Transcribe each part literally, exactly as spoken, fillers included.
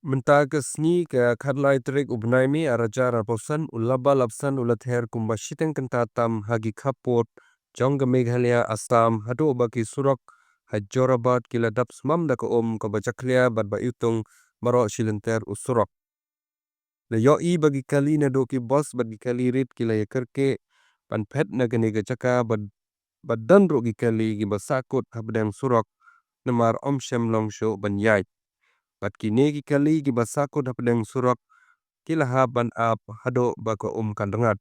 Mynta ka sngi ka khatlai tarik u bnai May arhajar arphew san, u Laba Lapsan u la ther kumba shiteng kynta tam ha ki khappud jong ka Meghalaya, Assam, haduh ba ki surok ha Jorabat ki la dap smam da ka um kaba jakhlia bad ba iwtung baroh shi lynter u surok. La ïohi ba ki kali naduh ki bus bad ki kali rit ki la ïakyrkieh ban phet na kane ka jaka bad, bad don ruh ki kali kiba sahkut hapdeng surok namar ym shym long shuh ban ïaid. Bad kine ki kali kiba sahkut hapdeng surok ki la hap ban ap haduh ba ka um kan rngat.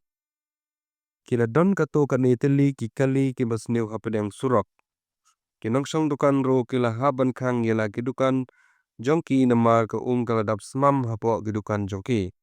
Ki la don katto katne tylli ki kali kiba sniew hapdeng surok. Ki nongshong dukan ruh ki la hap ban khang ïa la ki dukan jong ki namar ka um ka la dap smam hapoh ki dukan jong ki.